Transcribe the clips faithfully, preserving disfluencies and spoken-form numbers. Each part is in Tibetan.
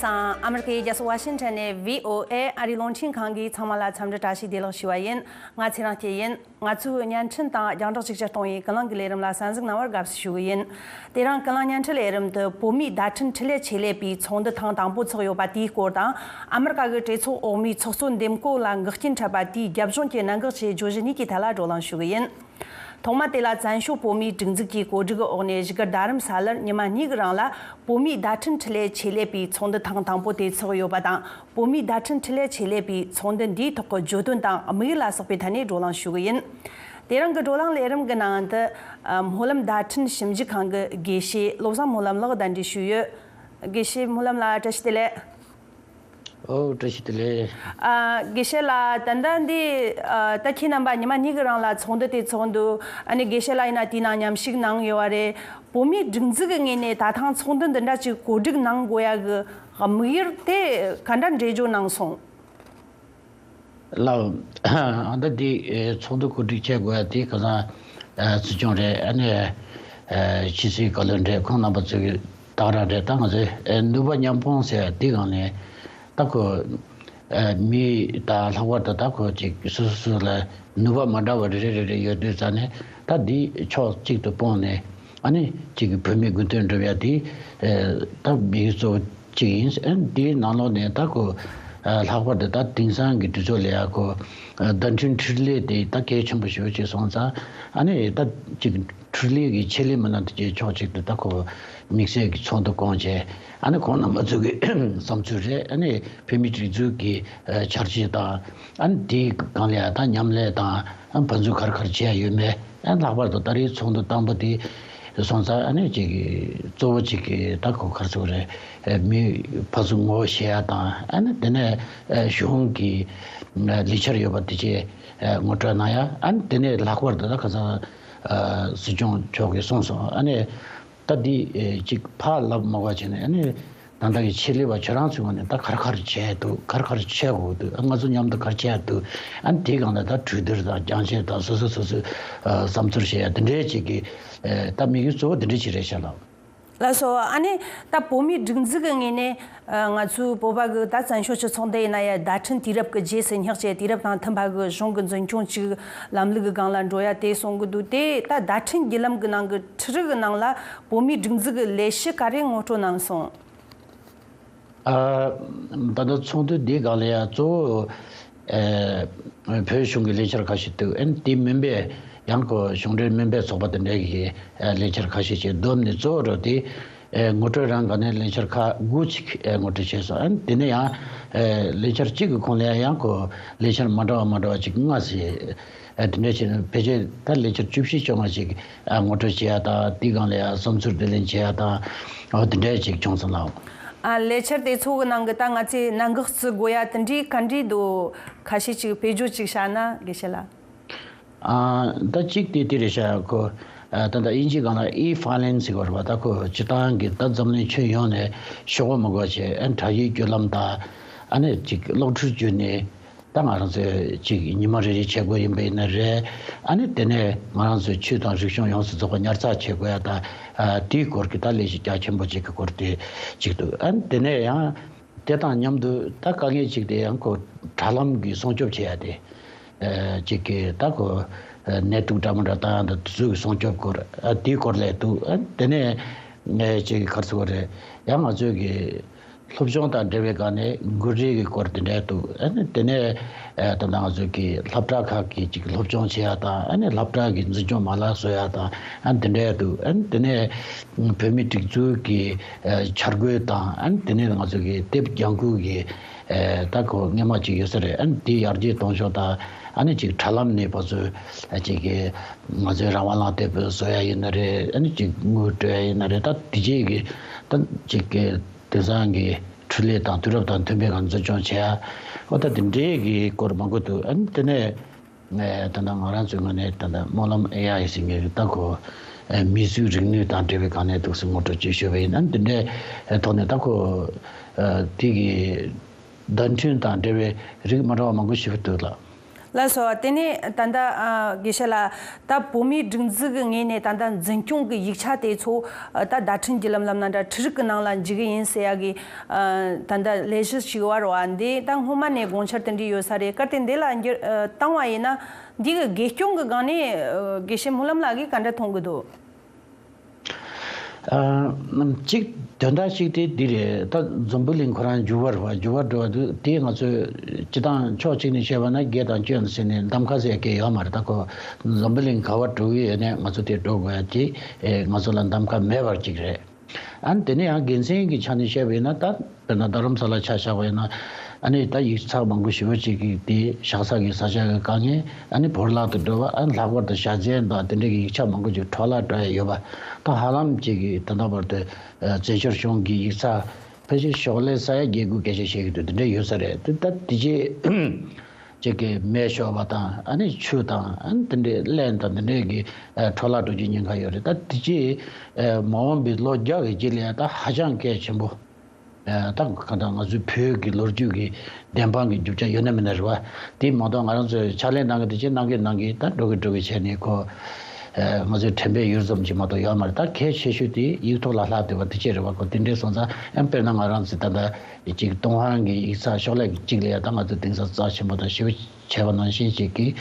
སང་། ཨ་མི་རི་ཀའི་རྒྱལ་ས་ཝ་ཤིང་ཊོན་ནས་བྷི་ཨོ་ཨེ་ཨ་རིའི་རླུང་འཕྲིན་ཁང་གིས་ཚང་མ་ལ་འཚམས་འདྲི་བཀྲ་ཤིས་བདེ་ལེགས་ཞུ་བ་ཡིན། ང་ཚེ་རིང་སྐྱིད་ཡིན། ང་ཚོའི་བརྙན་འཕྲིན་དང་རྒྱང་བསྒྲགས་ཅིག་ཅར་གཏོང་བའི་ཀུན་གླེང་གི་ལས་རིམ་ལ་གསན་གཟིགས་གནང་བར་དགའ་བསུ་ཞུ་གི་ཡིན། དེ་རིང་ཀུན་གླེང་བརྙན་འཕྲིན་ལས་རིམ་དུ་བོད་མིའི་བརྡ་འཕྲིན་འཕྲིན་ལས་ཆེད་ལས་པའི་ཚོགས་འདུ་ཐེངས་དང་པོ་ཚོགས་ཡོད་པ་དེའི་སྐོར་དང་། ཨ་མི་རི་ཀ་གི་གྲོས་ཚོགས་འོག་མའི་ཚོགས་གཙོ་འདེམས་བསྐོ་ལ་འགོག་རྐྱེན་འཕྲད་པ་དེའི་རྒྱབ་ལྗོངས་ཀྱི་གནད་འགག་ཆེའི་བརྗོད་གཞི་གཉིས་ཀྱི་ཐད་ལ་བགྲོ་གླེང་ཞུ་གི་ཡིན། ཐོག་མ་དེ་ལ་བཙན་བྱོལ་བོད་མིའི་སྒྲིག་འཛུགས་ཀྱི་གོ་སྒྲིག་འོག་ནས་བཞུགས་སྒར་རྡ་རམ་ས་ལར་ཉི་མ་གཉིས་ཀྱི་རིང་ལ་བོད་མིའི་བརྡ་འཕྲིན་འཕྲིན་ལས་ཆེད་ལས་པའི་ཚོགས་འདུ་ཐེངས་དང་པོ་དེ་ཚོགས་ཡོད་པ་དང་། བོད་མིའི་བརྡ་འཕྲིན་འཕྲིན་ལས་ཆེད་ལས་པའི་ཚོགས་འདུ་འདིའི་ཐོག་གི་བརྗོད་དོན་དང་དམིགས་ཡུལ་ལ་སོགས་པའི་ཐད་ནས་བགྲོ་གླེང་ཞུ་གི་ཡིན། དེ་རིང་གི་བགྲོ་གླེང་ལས་རིམ་གྱི་ནང་དུ། ཨ། སྨོན་ལམ་བརྡ་འཕྲིན་ཞིབ་འཇུག་ཁང་གི་དགེ་བཤེས་བློ་བཟང་སྨོན་ལམ་ལགས་གདན་འདྲེན་ཞུས་ཡོད། དགེ་བཤེས་སྨོན་ལམ་ལགས་བཀྲ་ཤིས་བདེ་ལེགས། ཨོ། བཀྲ་ཤིས་བདེ་ལེགས། ཨ། དགེ་བཤེས་ལགས། ད་ལྟ་འདི། ཨ། ད་ཁྱེད་རྣམ་པ་ཉི་མ་གཉིས་ཀྱི་རིང་ལ་ཚོགས་འདུ་དེ་ཚོགས་འདུག་ཨ་ནི་དགེ་བཤེས་ལགས་ཡིན་ན་དེའི་ནང་མཉམ་ཞུགས་གནང་ཡོད་པ་རེད། བོད་མིའི་སྒྲིག་འཛུགས་ཀྱི་ངོས་ནས་ད་ཐེངས་ཚོགས་འདུ་འདི་འདྲ་ཅིག་གོ་སྒྲིག་གནང་དགོས་ཡ་གི་དམིགས་ཡུལ་དེ་ག་འདྲ་འགྲེལ་བརྗོད་གནང་སོང་། ལགས། ཨ། ད་འདི། ཨེ། ཚོགས་འདུ་གོ་སྒྲིག་བྱེད་དགོས་ཡ་དེ་ཁ་སང་། ཨ། སྲིད་སྐྱོང་རེད། ཨ་ནི། ཨ། ཕྱི་སྲིད་བཀའ་བློན་རེད། ཁོང་རྣམ་པ་ཚོ་གི་དང་རང་རེད། ད་ང་ཚོའི། ཨེ། ནུས་པ་མཉམ་སྤུངས་ཟེར་ཡ་དེ་སྒང་ནས་ད་ཁོ། ཨ། མི་ད་ལྷག་པར་དུ་ད་ཁོ་ཅིག་སོ་སོ་སོ་ལ་ནུས་པ་མ་འདྲ་བ་རེ་རེ་རེ་རེ་ཡོད་དུས་ཙང་ནས། ད་འདི་ཕྱོགས་གཅིག་ཏུ་སྤུངས་ནས། ཨ་ནི་ཅིག་བོད་མིའི་དགོས་དོན་སྒྲུབ་ཡ་དེ། ཨ། ད་དམིགས་ཡུལ་གཙོ་བོ་གཅིག་ཡིན། ཨ་ནི་དེའི་ནང་ལོགས་ནས་ད་ཁོ། ཨ། ལྷག་པར་དུ་ད་དེང་སང་གི་དུས་ཚོད་ལ་ཡ་ཁོ། ཨ། བརྡ་འཕྲིན་འཕྲིན་ལས་དེ་ད་གལ་ཆེན་པོ་ཞེ་པོ་ཅིག་སོང་ཙང་། ཨ་ནི་ད་ཅིག་འཕྲིན་ལས་ཀྱི་ཆེད་ལས་མི་སྣ་དེ་ཚོ་ཕྱོགས་གཅིག་ཏུ་ད་ཁོ་དམིགས་བསལ་གྱི་ཚོགས་འདུ་བསྐོངས་བྱས། ཨ་ནི་ཁོང་རྣམ་པ་ཚོ་གི་བསམ་ཚུལ་རེད། ཨ་ནི་བོད་མིའི་སྒྲིག་འཛུགས་ཀྱི། ཨ། འཆར་གཞི་དང་། ཨ་ནི་དེའི་སྒང་ལ་ཡ་ད་མཉམ་ལས་དང་། ཨ། ཕན་ཚུན་ག་རེ་ག་རེ་བྱས་ཡོད་མེད། ཨ། ལྷག་པར་དུ་ད་རེས་ཚོགས་འདུ་དང་པོ་དེ་སོང་ཙང་། ཨ་ནི་ཅིག་གཙོ་བོ་ཅིག་གི་ད་ཁོ་ག་རེ་ཟེར་དགོས་རེད། ཨ། མི་ཕར་ཚུར་ངོ་ཤེས་ཡ་དང་། ཨ་ནི་དེ་ནས། ཨ། གཞུང་གི། ཨ། ལས་འཆར་ཡོད་པ་དེ་ཚོ། ཨ། ངོ་སྤྲོད་གནང་ཡ། ཨ་ནི་དེ་ནས་ལྷག་པར་དུ་ད་ཁ་སང་། ཨ། སྲིད་སྐྱོང་མཆོག་གིས་གསུངས་སོང་། ཨ་ནི། ད་འདི། ཨེ། ཅིག་ཕར་ལབ་མ་དགོས་བྱས་ནས། ཨ་ནི་ད་ལྟ་གི་ཆེད་ལས་པ་ཁྱོད་རང་ཚོའི་ངོས་ནས་ད་ག་རེ་ག་རེ་བྱས་འདུག་ག་རེ་ག་རེ་བྱེད་དགོས་འདུག་ཨ། ང་ཚོ་མཉམ་དུ་ག་རེ་བྱེད་འདུག་ཨ་ནི་དེའི་སྒང་ལ་ད་གྲོས་བསྡུར་དང་རྒྱང་བཤད་དང་། སོ་སོ་སོ་སོའི། ཨ། བསམ་ཚུལ་བཤད་ཡ་དེ་འདྲའི་ཅིག་གི། ཨེ། ད་དམིགས་ཡུལ་གཙོ་བོ་དེ་འདྲའི་ཅིག་རེད་ཤག་ལགས། ལགས་སོ། ཨ་ནི་ད་བོད་མིའི་སྒྲིག་འཛུགས་ཀྱི་ངོས་ནས། ཨ། ང་ཚོའི་བོད་པ་གི་ད་བཙན་བྱོལ་སྤྱི་ཚོགས་འདི་ཡིན་ན་ཡ་བརྡ་འཕྲིན་དུས་རབས་ཀྱི་རྗེས་སུ་སྙེག་བྱས། དུས་རབས་དང་མཐུན་པ་གི་གཞུང་གི་འཛིན་སྐྱོང་ཅིག་ལམ་ལུགས་ཀྱི་སྒང་ལ་འགྲོ་ཡ་དེ་གསུང་གི་འདུག་དེ་ད་བརྡ་འཕྲིན་བརྒྱུད་ལམ་གྱི་ནང་གི་འཕྲུལ་རིག་གི་ནང་ལ་བོད་མིའི་སྒྲིག་འཛུགས་ཀྱི་ལས་གཞི་ག་རེ་ངོ་སྤྲོད་གནང་སོང་། ཨ། ད་ལྟ་ཚོགས་འདུ་འདིའི་སྒང་ལ་ཡ་གཙོ་བོ། ཨ། བོད་གཞུང་གི་ལས་འཆར་ཁ་ཤས་འདུག་ཨ་ནི་དེ་མིན་པའི་ཡང་ཁོ་གཞུང་འབྲེལ་མིན་པའི་ཚོགས་པ་དེ་འདྲའི་གི། ཨ། ལས་འཆར་ཁ་ཤས་ཅིག་བསྡོམས་ནས། གཙོ་བོ་རུ་དེ། ཨ། ངོ་སྤྲོད་རང་སྒང་ནས་ལས་འཆར་ཁག་དགུ་ཅིག་ཨ། ངོ་སྤྲོད་བྱས་སོང་། ཨ་ནི་དེ་ནས་ཡང་། ཨ། ལས་འཆར་གཅིག་གི་ཁོངས་ལ་ཡང་ཁོ་ལས་འཆར་མ་འདྲ་བ་མ་འདྲ་བ་ཅིག་ལྔ་ཙམ། ཨ། དེ་འདྲ་བྱས་ནས་ཕལ་ཆེར་ད་ལས་འཆར་བཅུ་བཞི་བཅོ་ལྔ་ཅིག་ཨ། ངོ་སྤྲོད་བྱེད་ཡ་དང་། དེའི་སྒང་ལ་ཡ་བསམ་ཚུལ་བསྡུ་ལེན་བྱེད་ཡ་དང་། ཨ། དེ་འདྲ་ཅིག་བྱུང་སོང་ལགས། ཨ། ལས་འཆར་དེ་ཚོ་གི་ནང་གི་ད་ང་ཚོས་གནད་འགག་བརྩི་དགོས་ཡ་དེ་འདྲའི་ག་འདྲ་འདུག་ཁ་ཤས་ཅིག་དཔེ་བརྗོད་ཅིག་བྱས་ན་དགེ་བཤེས་ལགས། ཨ། ད་གཅིག་དེ་དེ་རེད་ཤག་ཁོ། ཨ། ད་ལྟ་དབྱིན་ཇིའི་སྒང་ལ་ཨི་ཕའི་ལིང་ཟེར་གྱི་ཡོད་རེད་པ། ད་ཁོ་སྤྱིར་བཏང་གི་ད་འཛམ་གླིང་ཁྱོན་ཡོངས་ནས་ཤོག་བུ་མ་དགོས་བྱས། ཨ། དྲ་བའི་བརྒྱུད་ལམ་དང་། ཨ་ནི་ཅིག་གློག་འཕྲུལ་བརྒྱུད་ནས། ད་ང་རང་ཚོས་ཅིག་ཉི་མ་རེ་རེ་བྱེད་དགོས་ཡིན་པ་ཡིན་ན་རེད། ཨ་ནི་དེ་ནས་ང་རང་ཚོའི་ཆོས་དང་རིག་གཞུང་ཡོངས་སུ་རྫོགས་པ་ཉར་ཚགས་བྱེད་དགོས་ཡ་དང་། ཨ། དེའི་སྐོར་གྱི་ད་ལས་གཞི་རྒྱ་ཆེན་པོ་ཅིག་གི་སྐོར་དེ་གཅིག་འདུག་ཨ་ནི་དེ་ནས་ཡང་དེ་དང་མཉམ་དུ་ད་དཀའ་ངལ་གཅིག་དེ་ཡང་ཁོ་དྲ་ལམ་གྱི་སྲུང་སྐྱོབ་བྱེད་ཡ་དེ། ཨ། ཅིག་གི་ད་ཁོ། ཨ། ནད་དུག་འདྲ་མི་འདྲ་བཏང་ཡ་དང་། དེ་ཚོའི་སྲུང་སྐྱོབ་སྐོར། ཨ། དེའི་སྐོར་ལ་འདུག་ཨ། དེ་ནས་ཅིག་ག་རེ་ཟེར་དགོས་རེད། ཡང་ང་ཚོའི་གི་སློབ་སྦྱོང་དང་འབྲེལ་བའི་སྒང་ནས་འགུལ་རིས་ཀྱི་སྐོར་དེ་འདྲ་འདུག་ཨ་ནི་དེ་ནས། ཨ། ད་ལྟ་ང་ཚོའི་གི་སློབ་གྲྭ་ཁག་གི་ཅིག་སློབ་སྦྱོང་བྱེད་ཡ་དང་། ཨ་ནི་སློབ་གྲྭ་གི་འཛིན་སྐྱོང་མ་ལག་བཟོ་ཡ་དང་། ཨ་ནི་དེ་འདྲ་འདུག་ཨ་ནི་དེ་ནས་བོད་མིའི་སྒྲིག་འཛུགས་ཀྱི། ཨ། འཆར་འགོད་དང་། ཨ་ནི་དེ་ནས་ང་ཚོའི་གི་དེབ་རྒྱང་ཁུལ་གྱི། ཨ། ད་ཁོ་སྔོན་མ་ཅིག་ཡོད་ས་རེད། ཨ་ནི་དེ་ཡར་རྒྱས་གཏོང་ཕྱོགས་དང་། ཨ་ནི་ཅིག་དྲ་ལམ་ནས་ཕར་ཚུར། ཨ། ཅིག་གི་ང་ཚོའི་རང་དབང་གླེང་དེབ་བཟོ་ཡ་ཡིན་ན་རེད། ཨ་ནི་ཅིག་དངུལ་སྤྲོད་ཡ་ཡིན་ན་རེད། ད་དེ་རྗེས་ཀྱི་ད་ཅིག་གི་དེང་སང་གི་འཕྲུལ་ལས་དང་དུས་རབས་དང་མཐུན་པའི་སྒང་འཛིན་སྐྱོང་བྱེད་ཡ། འོ། ད་དེ་འདྲའི་གི་སྐོར་མང་པོ་འདུག་ཨ་ནི་དེ་ནས། ཨ། ད་ལྟ་ང་རང་ཚོའི་ངོས་ནས་ད་ལྟ་སྨོན་ལམ་ཨེ་ཨའི་ཟེར་མཁན་གྱི་ད་ཁོ། ཨ། མིས་བཟོས་རིག་ནུས་དང་འབྲེལ་བའི་སྒང་ནས་འདུག་སེ་ངོ་སྤྲོད་ཅིག་ཞུས་པ་ཡིན། ཨ་ནི་དེ་འདྲའི་ཐོག་ནས་ད་ཁོ། ཨ། དེ་གི་བརྡ་འཕྲིན་དང་འབྲེལ་བའི་རིགས་མ་འདྲ་བ་མང་པོ་ཞིག་འདུག་ལགས། ལགས་སོ། དེ་ནས་ད་ལྟ་ཨ་དགེ་བཤེས་ལགས། ད་བོད་མིའི་སྒྲིག་འཛུགས་ཀྱི་ངོས་ནས་ད་ལྟ་འཛིན་སྐྱོང་གི་ཡིག་ཆ་དེ་ཚོ་ཨ་ད་བརྡ་འཕྲིན་བརྒྱུད་ལམ་ལམ་ན་འདྲ་འཕྲུལ་རིག་གི་ནང་ལ་འཇུག་གི་ཡིན་ཟེར་ཡ་གི་ཨ་ད་ལྟ་ལས་གཞི་ཞིག་བར་བ་འདི་ད་སྔོན་མ་ནས་དགོངས་འཆར་དེ་འདྲ་ཡོད་ས་རེད། གལ་ཏེ་འདི་ལ་འགྱུར་ཨ་བཏང་བ་ཡིན་ན་འདི་གི་དགེ་སྐྱོང་གི་སྒང་ནས་ཨ་དགེ་བཤེས་སྨོན་ལམ་ལགས་ཀྱིས་ག་འདྲ་མཐོང་གི་འདུག་ཨ། གཅིག་དོན་དག་གཅིག་དེ་འདི་རེད། ད་འཛམ་བུ་གླིང་ཁོ་རང་འགྱུར་བ་རེད་བ། འགྱུར་བ་འགྲོ་བ་འདུག་དེ་ང་ཚོས་སྤྱི་བཏང་ཕྱོགས་གཅིག་ནས་བཤད་པ་ན་བརྒྱད་དང་བཅུ་ཟེར་ནས་གདམ་ག་ཟེར་མཁན་ཡོད་མ་རེད། ད་ཁོ་འཛམ་བུ་གླིང་ག་བར་འགྲོ་གི་ཡོད་ནས་ང་ཚོ་དེ་འགྲོ་དགོས་ཡ་དེ་ཨེ་ང་ཚོ་ལ་གདམ་ག་མེད་པ་གཅིག་རེད། ཨ་ནི་དེ་ནས་ཡང་དགེ་མཚན་གྱི་ཆ་ནས་བཤད་པ་ཡིན་ན། ད་དཔེར་ན་རྡ་རམ་ས་ལ་ཆ་བཞག་པ་ཡིན་ན། ཨ་ནི་ད་ཡིག་ཚགས་མང་པོ་ཞེ་པོ་ཅིག་གིས་དེ་བཞག་ས་གི་ས་ཆ་གི་དཀའ་ངལ། ཨ་ནི་བོར་བརླག་ཏུ་འགྲོ་བ། ཨ་ནི་ལྷག་པར་དུ་བཞའ་ཚན་དང་དེ་འདྲའི་གི་ཡིག་ཆ་མང་པོ་ཅིག་འཕྲོ་བརླག་འགྲོ་ཡ་ཡོད་པ། ད་ཧ་ལམ་ཅིག་གིས་ད་ལྟ་བར་དུ་ཨ་བཙན་བྱོལ་གཞུང་གི་ཡིག་ཚགས་ཕལ་ཆེར་ཤོག་ལྷེ་ས་ཡ་བརྒྱད་དགུ་སྐད་ཆ་བཤད་ཀྱི་འདུག་དེ་འདྲ་ཡོད་ས་རེད། དེ་ད་དེ་རྗེས་ཅིག་གི་མེ་ཤོར་བ་དང་། ཨ་ནི་ཆུ་དང་། ཨ་ནི་དེ་འདྲའི་རླན་དང་དེ་འདྲའི་གི་ཨ་འཕྲོ་བརླག་འགྲོ་རྒྱུའི་ཉེན་ཁ་ཡོད་རེད། ད་དེ་རྗེས་ཨ་མ་འོངས་པའི་ལོ་བརྒྱ་གི་རྗེས་ལ་ཡང་ད་ཧ་ཅང་གལ་ཆེན་པོ། ཨ་ད་གང་ལྟར་ང་ཚོའི་བོད་ཀྱི་ལོ་རྒྱུས་ཀྱི་བདེན་དཔང་གི་རྒྱུ་ཆ་ཡོད་ན་མེད་ན་རེད་བ། དེ་མ་གཏོགས་ང་རང་ཚོས་ཕྱག་ལས་གནང་གི་དེ་ཅི་གནང་གི་གནང་གི་ད་འགྲོ་གི་འགྲོ་གི་བྱས་ནས་ཁོ། ཨ་ང་ཚོའི་དྲན་པའི་ཡུལ་ཙམ་ཅིག་མ་གཏོགས་ཡོད་མ་རེད། ད་གལ་ཆེ་ཤོས་དེ་ཡིག་ཐོག་ལ་ལྷག་བསྡད་པ་དེ་ཅི་རེད་བ། ཁོ་དེ་འདྲའི་སོང་ཙང་། ཨ་དཔེར་ན་ང་རང་ཚོས་ད་ལྟ་གཅིག་ཏུན་ཧོང་གི་ཡིག་ཚགས་ཤོག་ལྷེ་གཅིག་ལ་ཡང་ད་ང་ཚོས་གཏིང་ཟབ་རྩ་ཆེན་པོ་དང་ཞེ་པོ་བྱས་པ་ནང་བཞིན་ཅིག་གིས།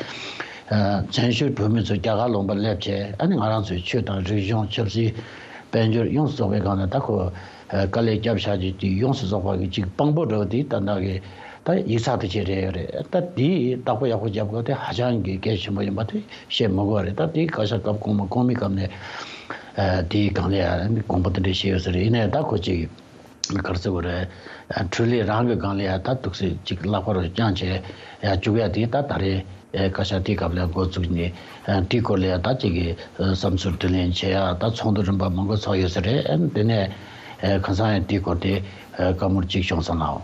ཨ་བཙན་བྱོལ་བོད་མི་ཚོ་རྒྱ་གར་ལུང་པར་སླེབས་བྱས། ཨ་ནི་ང་རང་ཚོའི་ཆོས་དང་རིག་གཞུང་། ཆབ་སྲིད། དཔལ་འབྱོར་ཡོངས་སུ་རྫོགས་པའི་སྒང་ལ་ད་ཁོ་ཨ་དཀའ་ལས་བརྒྱབ་བཞག་རྒྱུ་དེ་ཡོངས་སུ་རྫོགས་པ་གི་གཅིག་དཔང་པོ་འདྲ་བོ་དེ་ད་ལྟ་གི་ད་ཡིག་ཚགས་དེ་ཅིག་རེད་ཡོད་རེད། ད་དེ་བདག་པོ་ཡག་པོ་རྒྱབ་དགོས་དེ་ཧ་ཅང་གི་གལ་ཆེན་པོ་ཡིན་པ་དེ་བཤད་མི་དགོས་རེད། ད་དེ་བཀའ་ཤག་སྐབས་གོང་མ་གོང་མའི་སྐབས་ནས་ཨ་དེའི་སྒང་ལ་ཡང་དགོངས་པ་དེ་འདྲ་བཞེས་ཡོད་ས་རེད། ཡིན་ནའི་ད་ཁོ་ཅིག་ག་རེ་ཟེར་དགོས་རེད། ཨ་འཕྲུལ་ལས་རང་གི་སྒང་ལ་ཡང་ད་འདུག་སེ་ཅིག་ལག་པ་རུ་བརྐྱངས་བྱས་ཡང་བཅུག་ཡ་དེ་ད་ད་རེས་ཨ་བཀའ་ཤག་དེའི་སྐབས་ལ་འགོ་བཙུགས་ནས། ཨ་དེའི་སྐོར་ལ་ཡང་ད་ཅིག་གི་ཨ་བསམ་ཚུལ་དྲིས་ལན་བྱེད་ཡ་ད་ཚོགས་འདུ་རིམ་པ་མང་པོ་ཚོགས་ཡོད་ས་རེད། ཨ་དེ་ནས་ཨ་ཁ་སང་ཡང་དེའི་སྐོར་དེ་ཨ་བཀའ་མོལ་ཅིག་བྱུང་སོང་ལགས།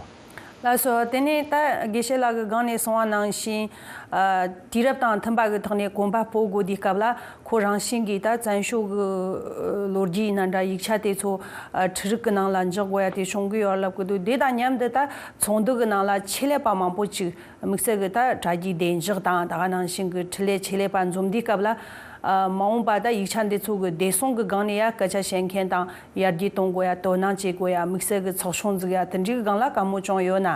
ལགས་སོ། དེ་ནས་ད་དགེ་བཤེས་ལགས་ཀྱིས་སྒང་ནས་གསུངས་པ་ནང་བཞིན། ཨ་དུས་རབས་དང་མཐུན་པ་གི་ཐོག་ནས་གོམ་པ་སྤོ་དགོས་དུས་སྐབས་ལ། ཁོ་རང་བཞིན་གྱིས་ད་བཙན་བྱོལ་གྱི་ལོ་རྒྱུས་ཡིན་ན་འདྲ། ཡིག་ཆ་དེ་ཚོ་ཨ་འཕྲུལ་རིག་གི་ནང་ལ་འཇོག་དགོས་ཡ་དེ་བྱུང་གི་ཡོད་ལབ་ཀྱི་འདུག་དེ་དང་མཉམ་དུ་ད་ཚོགས་འདུ་གི་ནང་ལ་ཆེད་ལས་པ་མང་པོ་ཅིག་དམིགས་བསལ་གྱི་ད་དྲ་རྒྱའི་བདེ་འཇགས་དང་ད་ག་ནང་བཞིན་གྱི་འཕྲུལ་ལས་ཆེད་ལས་པ་འཛོམས་དུས་སྐབས་ལ། ཨ་མ་འོངས་པ་ད་ཡིག་ཆ་འདི་ཚོ་གི་བདེ་སྲུང་གི་སྒང་ནས་ཡ་སྐད་ཆ་བཤད་མཁན་དང་ཡར་རྒྱས་གཏོང་དགོས་ཡ། དོ་སྣང་བྱེད་དགོས་ཡ། དམིགས་བསལ་གྱི་ཚོགས་ཆུང་འཛུགས་ཡ་དེ་འདྲའི་སྒང་ལ་བཀའ་མོལ་བྱུང་ཡོད་ན།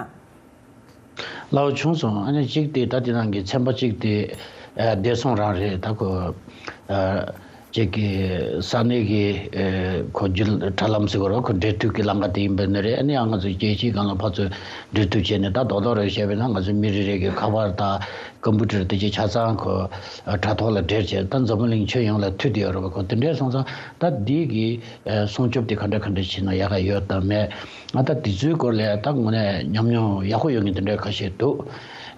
ལགས་འོ། བྱུང་སོང་། ཨ་ནི་གཅིག་དེ་ད་དེ་ནང་གི་ཚན་པ་གཅིག་དེ་ཨ་བདེ་སྲུང་རང་རེད། ད་ཁོ་ཨ་གཅིག་གི་ས་གནས་ཀྱི་ཨ་ཁོ་རྒྱུད་དྲ་ལམ་ཟེར་དགོས་རེད། ཁོ་འབྲེལ་མཐུད་ཀྱི་ལམ་ཁ་དེ་ཡིན་པ་ནི་རེད། ཨ་ནི་ཡང་ང་ཚོ་རྒྱལ་སྤྱིའི་སྒང་ལ་ཕར་ཚུར་འབྲེལ་མཐུད་བྱས་ནས། ད་རྡོག་རྡོག་རེ་བཤད་པ་ཡིན་ན་ང་ཚོ་མི་རེ་རེ་གི་ཁ་པར་དང་ཀམ་པུ་ཊར་དེ་ཅིག་ཆ་ཚང་ཁོ་ཨ་དྲ་ཐོག་ལ་སྦྲེལ་བྱས། ད་འཛམ་བུ་གླིང་ཁྱོན་ཡོངས་ལ་མཐུད་དེ་ཡོད་རེད་པ། ཁོ་དེ་འདྲས་སོང་ཙང་ད་འདི་གི་ཨ་སྲུང་སྐྱོབ་དེ་ག་འདྲ་ག་འདྲ་བྱས་ན་ཡག་ག་ཡོད་དམ་མེད། ཨ་ད་དེ་ཚོའི་སྐོར་ལ་ད་དངོས་གནས་ཉམས་མྱོང་ཡག་པོ་ཡོད་མཁན་དེ་འདྲ་ཁ་ཤས་འདུག་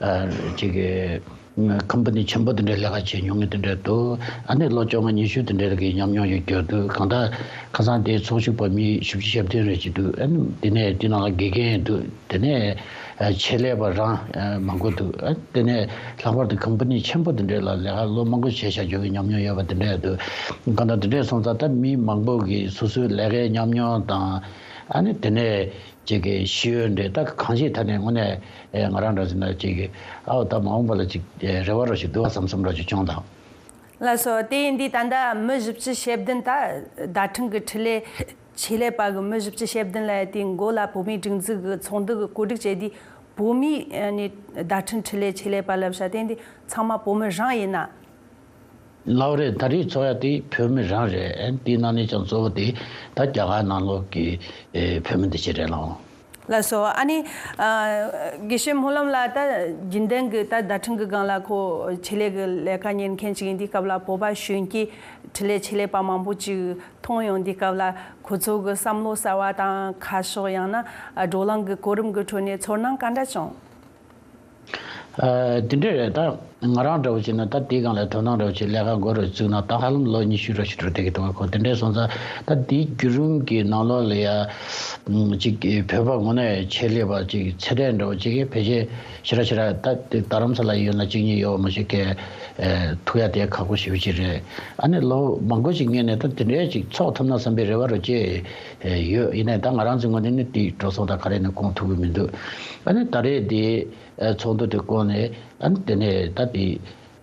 ཨ་ཅིག་གི་ཁམ་པ་ནི་ཆེན་པོ་དེ་འདྲའི་ལས་ཀ་བྱེད་མྱོང་མཁན་དེ་འདྲ་འདུག་ཨ་ནི་ལོ་བཅོ་ལྔ་ཉི་ཤུ་དེ་འདྲའི་གི་ཉམས་མྱོང་ཡོད་རྒྱུ་འདུག་གང་ལྟར་ཁ་སང་དེའི་ཚོགས་ཞུགས་པ་མི་བཞི་བཅུ་ཞེ་བདུན་རེ་ཅིག་འདུག་ཨ་ནི་དེ་ནས་དེ་ནང་ལ་དགེ་རྒན་འདུག་དེ་ནས་ཨ་ཆེད་ལས་པ་རང་ཨ་མང་པོ་འདུག་ཨ་དེ་ནས་ལྷག་པར་དུ་ཁམ་པ་ནི་ཆེན་པོ་དེ་འདྲའི་ལ་ལས་ཀ་ལོ་མང་པོ་བྱས་བཞག་རྒྱུ་གི་ཉམས་མྱོང་ཡོད་པ་དེ་འདྲ་འདུག་གང་ལྟར་དེ་འདྲས་སོང་ཙང་ད་མི་མང་པོ་གིས་སོ་སོའི་ལས་ཀའི་ཉམས་མྱོང་དང་། ཨ་ནི་དེ་ནས་ཅིག་གི་ཤེས་ཡོན་འདྲ་ད་གང་ཅིའི་ཐད་ནས་དངོས་གནས་ཨེ་ང་རང་འདྲ་ཟེར་ན་ཅིག་གི་ཨའོ་ད་མ་འོངས་པ་ལ་ཅིག་ཨེ་རེ་བ་རོ་ཞིག་འདུག་བསམ་བསམ་རོ་ཞིག་བྱུང་དང་། ལགས་སོ། དེ་ཡིན་དུས་ད་ལྟ་མི་བཞི་བཅུ་ཞེ་བདུན་ད་བརྡ་འཕྲིན་གྱི་འཕྲུལ་ལས་ཆེད་ལས་པ་གི་མི་བཞི་བཅུ་ཞེ་བདུན་ལ་དེའི་མགོ་ལ་བོད་མིའི་སྒྲིག་འཛུགས་ཀྱི་ཚོགས་འདུ་གི་གོ་སྒྲིག་བྱས་དུས། བོད་མིའི་ཨ་ནི་བརྡ་འཕྲིན་འཕྲུལ་ལས་ཆེད་ལས་པ་ལབ་ས་དེ་འདི་ཚང་མ་བོད་མི་རང་ཡིན་ན། ལགས་རེད། ད་རེས་ཚོགས་ཡ་དེ་བོད་མི་རང་རེད། ཨ་དེའི་ནང་ནས་ཀྱང་གཙོ་བོ་དེ་ད་རྒྱ་གར་ནང་ལོགས་ཀྱི་ཨེ་བོད་མི་དེ་ཅིག་རེད་ལགས། ལགས་སོ། ཨ་ནི་ཨ་དགེ་བཤེས་སྨོན་ལམ་ལགས་ད་རྒྱུན་ལྡན་གྱི་ད་བརྡ་འཕྲིན་གྱི་སྒང་ལ་ཁོ་ཆེད་ལས་ཀྱི་ལས་ཀ་གཉེར་མཁན་ཅིག་ཡིན་དུས་སྐབས་ལ་བོད་པ་གཞོན་སྐྱེས་འཕྲུལ་ལས་ཆེད་ལས་པ་མང་པོ་ཅིག་མཐོང་ཡོང་དུས་སྐབས་ལ་ཁོ་ཚོ་གི་བསམ་བློ་གསར་བ་དང་ཁ་ཕྱོགས་ཡང་ན་ཨ་བགྲོ་གླེང་གི་གོ་རིམ་གྱི་ཁྲོད་ནས་ཚོར་སྣང་ག་འདྲ་བྱུང་། ཨ་དེ་འདྲ་རེད། ད་ང་རང་འདྲ་བོ་བྱས་ན་ད་དེའི་སྒང་ལ་དོ་སྣང་འདྲ་བོ་བྱས་ལས་ཀ་འགོ་རུ་བཙུགས་ན་ད་ཧ་ལམ་ལོ་ཉི་ཤུ་རེ་ཞིག་འགྲོ་བསྡད་ཀྱི་འདུག་ག་ཁོ་དེ་འདྲ་སོང་ཙང་ད་དེའི་བརྒྱུད་རིམ་གྱི་ནང་ལོགས་ལ་ཡ་ཅིག་བོད་པ་དངོས་གནས་ཆེད་ལས་པ་ཅིག་ཚད་ལྡན་འདྲ་བོ་ཅིག་གིས་ཕལ་ཆེར་ཞེ་དྲག་ཞེ་དྲག་ད་དེ་རྡ་རམ་ས་ལ་ཡོད་ན་གཅིག་གཉིས་ཡོད་མ་ཤེས་མཁན་ཐུག་ཡ་དེ་ཁག་པོ་ཞེ་པོ་ཅིག་རེད། ཨ་ནི་ལོ་མང་པོ་ཞིག་སྔོན་ནས་ད་དེ་འདྲའི་ཅིག་ཚོགས་ཐུབ་ན་བསམ་པའི་རེ་བ་རུ་ཅིག་ཡོད། ཡིན་ནའི་ད་ང་རང་ཚོའི་ངོས་ནས་ནི་དེའི་འགྲོ་སོང་ད་ག་རེ་ནས་བསྐོང་ཐུབ་ཀྱི་མི་འདུག་ཨ་ནི་ད་རེས་དེ། ཨ་ཚོགས་འདུ་དེ་བསྐོངས་ནས་ ཨ་ནི་དེ་ནས་ད་དེ་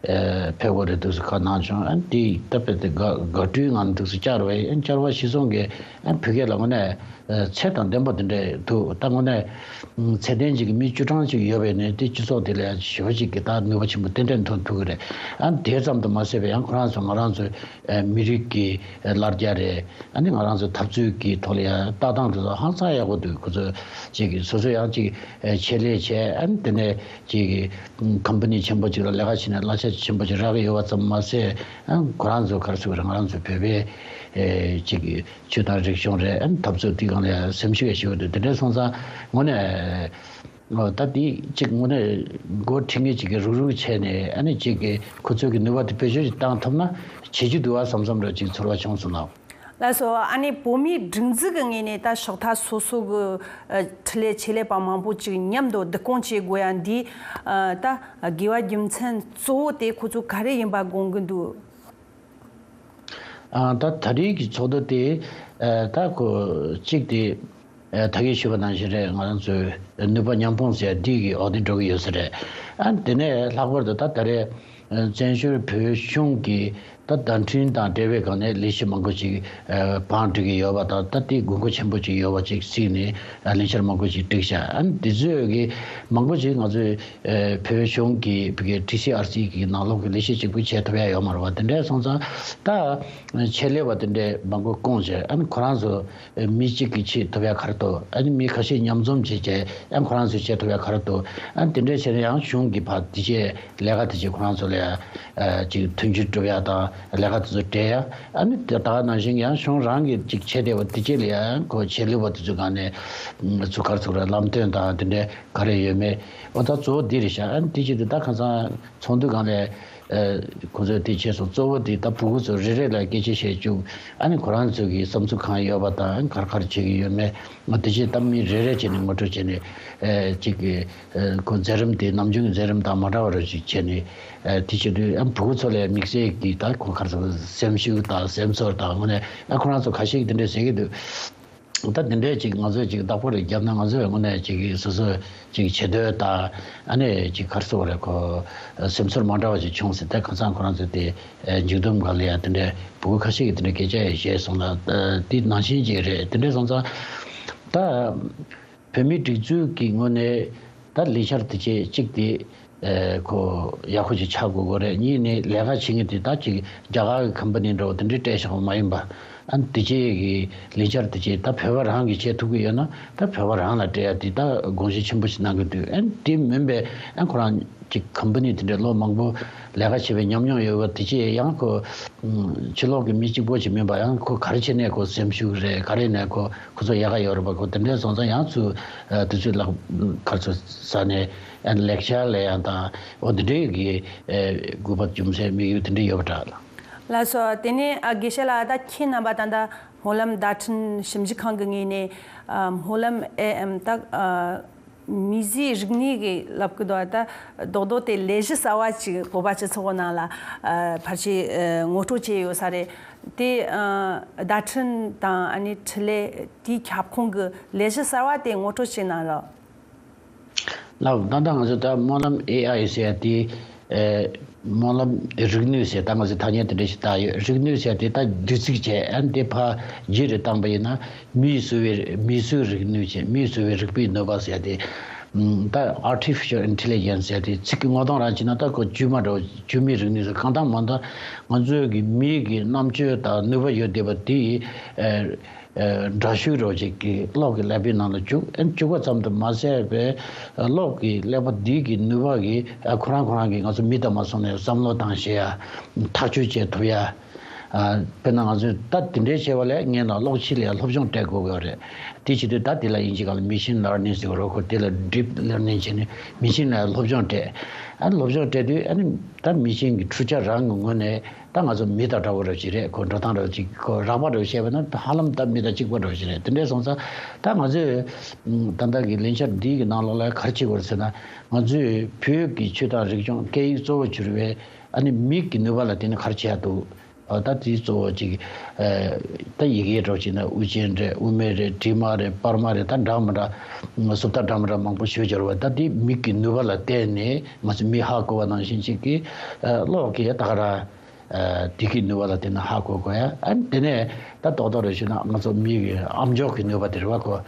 ཨ་ཕེབས་དགོས་རེད་འདུག་སེ་ཁ་གནང་བྱུང་། ཨ་ནི་དེ་ད་དཔེ་དེ་དགའ་དགའ་སྤྲོའི་ངང་འདུག་སེ་བཅར་བས། ཨ་ནི་བཅར་བ་གཞིར་བཟུང་གི་ཨ་ནི་བོད་སྐད་ལ་དངོས་གནས་ཨ་ཚད་དང་ལྡན་པ་དེ་འདྲ་འདུག་ད་དངོས་གནས་ཨ་ཚད་ལྡན་ཅིག་གི་མི་བཅུ་གྲངས་ཅིག་ཡོད་པའི་ནས་དེ་སྤྱི་ཚོགས་དེ་ལ་ཞེ་པོ་ཅིག་གི་ད་ནུས་པ་ཆེན་པོ་ཏན་ཏན་ཐོན་ཐུབ་ཀྱི་རེད། ཨ་ནི་དེ་ཙམ་དུ་མ་ཟད་པའི་ཡང་ཁོ་རང་ཚོ་ང་རང་ཚོའི་ཨ་མི་རིགས་ཀྱི་ཨ་ལར་རྒྱ་རེད། ཨ་ནི་ང་རང་ཚོའི་འཐབ་རྩོད་ཀྱི་ཐོག་ལ་ཡང་ལྟ་སྟངས་དེ་ཚོ་ཧང་སང་ཡག་པོ་འདུག་ཁོ་ཚོ་ཅིག་གི་སོ་སོ་ཡང་ཅིག་ཨ་ཆེད་ལས་བྱས། ཨ་ནི་དེ་ནས་ཅིག་གི་ཨ་ཀམ་པ་ནི་ཆེན་པོ་ཅིག་ལ་ལས་ཀ་བྱས་ནས་གླ་ཆ་ཆེན་པོ་ཅིག་རག་གི་ཡོད་པ་ཙམ་མ་ཟད། ཨ་ཁོ་རང་ཚོ་ག་རེ་ཟེར་དགོས་རེད། ང་རང་ཚོ་བོད་པའི་ཨ་ཅིག་གི་ཆོས་དང་རིག་གཞུང་རེད། ཨ་ནི་འཐབ་རྩོད་དེའི་སྒང་ལ་ཡང་སེམས་ཤུགས་ཡང་ཞེ་པོ་འདུག་དེ་འདྲ་སོང་ཙང་དངོས་གནས། ཨོ་ད་དེ་གཅིག་དངོས་གནས་འགོ་ཁྲིད་མཁན་གཅིག་གིས་རུག་རུག་བྱས་ནས། ཨ་ནི་གཅིག་གིས་ཁོ་ཚོས་ཀྱི་ནུས་པ་དེ་བེད་སྤྱོད་ཅིག་བཏང་ཐུབ་ན་བྱེད་རྒྱུ་འདུག་བ་བསམ་བསམ་འདྲ་ཅིག་ཚོར་བ་བྱུང་སོང་ལགས། ལགས་སོ། ཨ་ནི་བོད་མིའི་སྒྲིག་འཛུགས་ཀྱི་ངོས་ནས་ད་ཕྱོགས་མཐའ་སོ་སོ་གི་ཨ་འཕྲིན་ལས་ཆེད་ལས་པ་མང་པོ་ཅིག་མཉམ་དུ་བསྡུ་སྐོང་བྱེད་དགོས་ཡ་འདི་ཨ་ད་དགོས་པ་རྒྱུ་མཚན་གཙོ་བོ་དེ་ཁོ་ཚོ་ག་རེ་ཡིན་པ་དགོངས་ཀྱི་འདུག་ཨ་ད་ད་རེས་ཀྱི་ཚོགས་འདུ་དེ་ཨ་ད་ཁོ་གཅིག་དེ་ཨ་ད་གིན་ཞུས་པ་ནང་བཞིན་རེད། ང་རང་ཚོའི་ནུས་པ་མཉམ་སྤུངས་ཟེར་ཡ་འདི་གི་འོག་ཏུ་འགྲོ་གི་ཡོད་ས་རེད། ཨ་དེ་ནས་ལྷག་པར་དུ་ད་ད་རེས་ཨ་བཙན་བྱོལ་བོད་གཞུང་གི་ད་བརྡ་འཕྲིན་དང་འབྲེལ་བའི་སྒང་ནས་ལས་གཞི་མང་པོ་ཅིག་ཨ་བང་སྒྲིག་གི་ཡོད་པ་དང་། ད་དེ་དགོས་མཁོ་ཆེན་པོ་ཅིག་ཡོད་པ་ཅིག་གཟིགས་ནས་ཨ་ལས་འཆར་མང་པོ་ཅིག་བསྒྲིགས་བཞག་ཨ་འདི་ཚོས་ཀྱི་མང་པོ་ཅིག་ང་ཚོའི་ཨ་བོད་གཞུང་གི་བོད་ཀྱི་ཊི་སི་ཨར་སི་གི་ནང་ལོགས་ཀྱི་ལས་གཞི་གཅིག་པུ་བྱེད་ཐུབ་ཡ་ཡོད་མ་རེད་བ། དེ་འདྲ་སོང་ཙང་ད་ཆེད་ལས་པ་དེ་འདྲའི་མང་པོ་བསྐོངས་བྱས། ཨ་ནི་ཁོ་རང་ཚོ་མི་གཅིག་གིས་བྱེད་ཐུབ་ཡ་ག་རེ་འདུག་ཨ་ནི་མི་ཁ་ཤས་མཉམ་འཛོམས་བྱས་བྱས། ཨ་ནི་ཁོ་རང་ཚོས་བྱེད་ཐུབ་ཡ་ག་རེ་འདུག་ཨ་ནི་དེ་འདྲའི་བྱས་ན་ཡང་གཞུང་གི་ཕར་དེ་བྱས་ལས་ཀ་དེ་བྱས་ཁོ་རང་ཚོ་ལ་ཡ་ཅིག་མཐུན་འགྱུར་སྒྲུབ་ཡ་དང་། ལས་ཀ་དེ་ཚོ་སྤྲད་ཡ། ཨ་ནི་དེ་ད་ག་ནང་བཞིན་ཡང་གཞུང་རང་གིས་ཅིག་བྱས་བསྡད་པ་དེ་བྱས་ལ་ཡ་ཁོ་ཆེད་ལས་པ་དེ་ཚོའི་སྒང་ནས་ཚུར་ག་རེ་ཟེར་དགོས་རེད། ལམ་སྟོན་དང་དེ་འདྲའི་ག་རེ་ཡོད་མེད། འོ་ད་གཙོ་བོ་འདི་རེད་ཤག་ཨ་ནི་དེ་བྱེད་དུས་ད་ཁ་སང་ཚོགས་འདུ་སྒང་ལ་ཨ་ཁོ་ཚོས་དེ་བྱས་སོང་། གཙོ་བོ་དེ་ད་ཕྲུ་གུ་ཚོ་རེ་རེ་ལ་སྐད་ཆ་བཤད་བཅུག་ཨ་ནི་ཁོ་རང་ཚོ་གི་བསམ་ཚུལ་གང་ཡོད་པ་དང་། ག་རེ་ག་རེ་བྱེད་ཀྱི་ཡོད་མེད། འོ་དེ་བྱས་ད་མི་རེ་རེ་བྱས་ནས་ངོ་སྤྲོད་བྱས་ནས་ཨ་ཅིག་གི་ཨ་ཁོ་མཛད་རིམ་དེ་ནམ་རྒྱུན་གྱི་མཛད་རིམ་དང་མ་འདྲ་བ་རུ་ཅིག་བྱས་ནས། ཨ་དེ་བྱེད་དུས་ཨ་ཕྲུ་གུ་ཚོ་ལ་དམིགས་བསལ་གྱི་ད་ཁོ་ག་རེ་ཟེར་སེམས་ཤུགས་དང་སེམས་ཚོར་དང་། དངོས་གནས་ཨ་ཁོ་རང་ཚོ་ཁ་ཤས་ཀྱིས་དེ་འདྲ་ཟེར་གྱི་འདུག་ད་དེ་འདྲའི་ཅིག་ང་ཚོས་ཅིག་བདག་པོ་རེ་བརྒྱབ་ན། ང་ཚོས་དངོས་གནས་ཅིག་སོ་སོ་ཅིག་བྱེད་འདོད་དང་། ཨ་ནི་ཅིག་ག་རེ་ཟེར་དགོས་རེད། ཁོ་སེམས་ཚོར་མ་འདྲ་བ་ཅིག་བྱུང་ཟེར། ད་ཁ་སང་ཁོ་རང་ཚོ་དེ་མཇུག་བསྡོམས་སྒང་ལ་ཡང་དེ་འདྲའི་ཕྲུ་གུ་ཁ་ཤས་ཀྱིས་དེ་འདྲའི་སྐད་ཆ་ཡང་བཤད་སོང་ལ། དེ་ནང་བཞིན་ཅིག་རེད། དེ་འདྲ་སོང་ཙང་ད། བོད་མིའི་སྒྲིག་འཛུགས་ཀྱི་ངོས་ནས་ད་ལས་འཆར་དེ་བྱས་གཅིག་དེ་ཨེ་ཁོ་ཡག་པོ་ཅིག་ཆགས་དགོས་དགོས་རེད། གཉིས་ནས་ལས་ཀ་བྱེད་མཁན་དེ་ད་ཅིག་རྒྱ་གར་གྱི་ཁམ་པ་ནི་འདྲ་བོ་དེ་འདྲའི་སྤྲད་བཞག་པ་མ་ཡིན་པ། ཨ་ནི་དེ་བྱས་ཀྱི་ལས་འཆར་དེ་བྱས་ད་བོད་པ་རང་གིས་བྱེད་ཐུབ་ཀྱི་ཡོད་ན་ད་བོད་པ་རང་ལ་སྤྲད་ཡ་དེ་ད་དགོངས་བཞེས་ཆེན་པོ་ཞིག་གནང་གི་འདུག་ཨ་ནི་དེ་མིན་པའི་ཨ་ཁོ་རང་ཅིག་ཁམ་པ་ནི་དེ་འདྲའི་ལོ་མང་པོ་ལས་ཀ་བྱས་པའི་ཉམས་མྱོང་ཡོད་པ་དེ་བྱས་ཡང་ཁོ། ཕྱི་ལོགས་ཀྱི་མི་གཅིག་པོ་ཞིག་མིན་པ། ཡང་ཁོ་ག་རེ་བྱས་ནས་ཁོ་སེམས་ཤུགས་རེད། ག་རེ་ནས་ཁོ་ཁོ་ཚོ་ཡག་ག་ཡོད་རེད་པ། ཁོ་དེ་འདྲའི་སོང་ཙང་ཡང་ཚུར་ཨ་དུས་ཚོད་ལ་ག་རེ་ཚོ་ས་ནས་ཨ་ལེགས་ཆ་ལས་ཡང་དང་། འོ་དེ་འདྲའི་གི་ཨ་དགོས་པ་རྒྱུ་མཚན་དམིགས་ཡུལ་དེ་འདྲ་ཡོད་པ་འདྲ་ལ། ལགས་སོ། དེ་ནས་ཨ་དགེ་བཤེས་ལགས། ད་ཁྱེད་རྣམ་པ་ད་ལྟ་སྨོན་ལམ་བརྡ་འཕྲིན་ཞིབ་འཇུག་ཁང་གི་ངོས་ནས་ཨ་སྨོན་ལམ་ཨེ་ཨེམ་ད་ཨ། མིས་བཟོས་རིག་གནས་ཀྱི་ལབ་ཀྱི་འདུག་ད་རྡོག་རྡོག་དེ་ལས་གཞི་གསར་བ་ཅིག་བོད་པ་སྤྱི་ཚོགས་ནང་ལ་ཨ་ཕལ་ཆེར་ཨ་ངོ་སྤྲོད་བྱས་ཡོད་ས་རེད། དེ་ཨ་བརྡ་འཕྲིན་དང་ཨ་ནི་འཕྲིན་ལས་དེའི་ཁྱབ་ཁོངས་ཀྱི་ལས་གཞི་གསར་བ་དེ་ངོ་སྤྲོད་བྱེད་གནང་རོགས། ལགས། ད་ལྟ་ང་ཚོ་ད་སྨོན་ལམ་ཨེ་ཨའི་ཟེར་ཡ་དེ། ཨེ། སྨོན་ལམ་རིག་ནུས་ཟེར། ད་ང་ཚོས་ཐ་སྙད་དེ་འདྲ་ཞིག་བཏགས་ཡོད། རིག་ནུས་ཟེར་དེ་ད་བསྡུས་ཚིག་བྱས། ཨ་ནི་དེ་ཕར་རྒྱུད་རེ་བཏང་པ་ཡིན་ན། མིས་བཟོས་པའི་མིས་བཟོས་རིག་ནུས་བྱས། མིས་བཟོས་པའི་རིག་པའི་ནུས་པ་ཟེར་དེ། ད་artificial intelligence ཟེར་དེ་ཚིག་གི་ངོ་གདོང་རང་བྱས་ན་ད་ཁོ་བཅོས་མ་འདྲ་བོ། བཅོས་མའི་རིག་ནུས་ཟེར། གང་ལྟར་མ་ལྟར་ང་ཚོའི་གི་མིའི་གི་རྣམ་དཔྱོད་དང་ནུས་པ་ཡོད་བསྡད་པ་དེ་ཡིས། ཨ། ཨ། འདྲ་བཤུས་རོགས་ཅིག་གིས་གློག་གི་ཀླད་པའི་ནང་ལ་བཅུག་ཨ་ནི་བཅུག་པ་ཙམ་དུ་མ་ཟད་པའི་གློག་གི་ཀླད་པ་འདི་གི་ནུས་པ་གིས། ཨ། ཁོ་རང་ཁོ་རང་གིས་ང་ཚོ་མི་དང་མ་སོང་ནས་བསམ་བློ་བཏང་ཤེས་ཡ། ཐག་གཅོད་བྱེད་ཐུབ་ཡ། ཨ། དཔེར་ན་ང་ཚོས་ད་དེ་འདྲའི་བྱས་པ་ལས་སྔོན་ལ་གློག་ཆས་ལ་ཡ་སློབ་སྦྱོང་སྤྲད་དགོས་ཀྱི་ཡོད་རེད། དེ་བྱེད་དུས་ད་དེ་ལ་དབྱིན་ཇི་སྒང་ལ་machine learning ཟེར་གྱི་རེད། ཁོ་དེ་ལ་deep learning བྱས་ནས་མེ་ཤིན་ལ་ཡ་སློབ་སྦྱོང་སྤྲད། ཨ་ནི་སློབ་སྦྱོང་སྤྲད་དུས་ཨ་ནི་ད་མེ་ཤིན་གྱི་འཕྲུལ་ཆ་རང་གི་ངོས་ནས། ད་ང་ཚོ་མི་དང་འདྲ་བོ་འདྲ་བོ་ཞིག་རེད། ཁོ་འགྲོ་སྟངས་འདྲ་བོ་ཅིག་ཁོ་རགས་པ་འདྲ་བོ་བཤད་པ་ན་ཧ་ལམ་ད་མི་དང་གཅིག་པ་འདྲ་བོ་ཞིག་རེད། དེ་འདྲ་སོང་ཙང་ད་ང་ཚོས་ད་ལྟ་གི་ལས་འཆར་འདི་གི་ནང་ལོགས་ལ་ག་རེ་བྱེད་དགོས་རེད་ཟེར་ན། ང་ཚོས་བོད་ཀྱི་ཆོས་དང་རིག་གཞུང་སྐད་ཡིག་གཙོ་བོ་གྱུར་བའི་ཨ་ནི་མིག་གི་ནུས་པ་ལ་བརྟེན་ནས་ག་རེ་བྱེད་ཡ་འདུག་ད་དེའི་གཙོ་བོ་གཅིག་ད་ཡི་གེ་འདྲ་བྱས་ན་དབུ་ཅན་རེད། དབུ་མེད་རེད། དྲི་མ་རེད། པར་མ་རེད། ད་འདྲ་མི་འདྲ་སུབ་ད་འདྲ་མི་འདྲ་མང་པོ་ཞེ་པོ་ཅིག་ཡོད་རེད་བ། ད་དེ་མིག་གི་ནུས་པ་ལ་བརྟེན་ནས་ང་ཚོ་མིག་ཧ་གོ་བ་ནང་བཞིན་ཅིག་གི་གློག་གི་ད་ག་རང་། ཨ་དེ་གི་ནུས་པ་ལ་བརྟེན་ནས་ཧ་གོ་དགོས་ཡ། ཨ་ནི་དེ་ནས་ད་རྡོག་རྡོག་རེ་ཞུས་ན་ང་ཚོ་མིག་གི་ཨམ་ཅོག་གི་ནུས་པ་དེ་རེད་བ། གོ་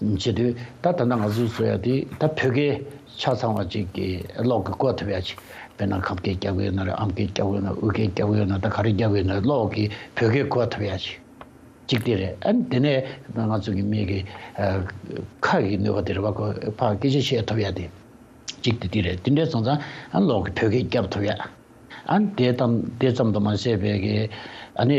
བྱེད་དུས་ད་ད་ལྟ་ང་ཚོས་བཟོ་ཡ་དེ་ད་བོད་སྐད་ཆ་ཚང་བ་ཅིག་གི་གློག་གི་བཀོལ་ཐུབ་ཡ་ཅིག་དཔེར་ན་ཁམས་སྐད་རྒྱབ་ཀྱི་ཡོད་ན་རེད། ཨམ་སྐད་རྒྱབ་ཀྱི་ཡོད་ན། དབུས་སྐད་རྒྱབ་ཀྱི་ཡོད་ན། ད་ག་རེ་རྒྱབ་ཀྱི་ཡོད་ན་གློག་གི་བོད་སྐད་བཀོལ་ཐུབ་ཡ་ཅིག་གཅིག་དེ་རེད། ཨ་ནི་དེ་ནས་ང་ཚོ་གི་མིག་གི་ཨ་ཁ་གི་ནུས་པ་དེ་རེད་བ། གོ་ཕར་སྐད་ཆ་བཤད་ཐུབ་ཡ་དེ། གཅིག་དེ་དེ་རེད། དེ་འདྲས་སོང་ཙང་ཨ་གློག་གི་བོད་སྐད་རྒྱབ་ཐུབ་ཡ། ཨ་ནི་དེ་ཙམ་དེ་ཙམ་དུ་མ་ཟད་པའི་གི་ཨ་ནི་